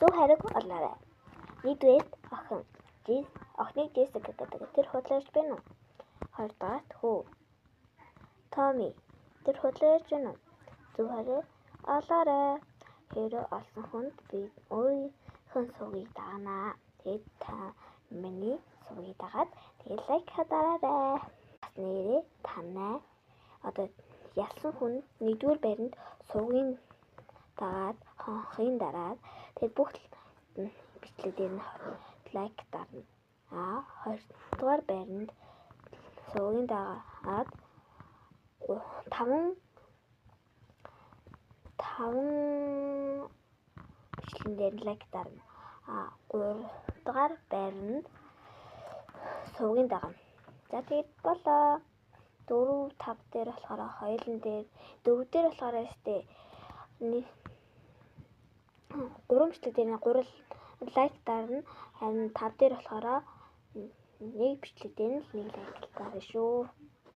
Зөв хариуг олоорой. Нэгдүгээр охин. Охиныг Джессика гэдэг. Тэр худлаа ярьж байна уу? Хоёрдугаарт хүү. Томми. Тэр худлаа ярьж байна уу? Зөв хариу олоорой. Хэрэв олсон хүнд би өөрийнх нь сувгийг дагнаа. Тэгээд та миний сувгийг дагаад тэгээд лайк дараарай. Бас нэрээ танай одоо ялсан хүн нэгдүгээр байранд сувгийн дагаад хонхын дараад тэгээд бүх бичлэг дээр нь лайк дарна. А хоёрдугаар байранд сувгийн дагаад 5 бичлэгэн дээр лайк дарна. А гуравдугаар байранд сувгийн дагна. За, тэгээд болоо. 4 5 дээр болохоор хоёулын дээр, 4 дээр болохоор штэ гурван бичлэг дээр гурал лайк дарна. Харин 5 дээр болохоор нэг бичлэг дээр нь л нэг лайк дарна шүү.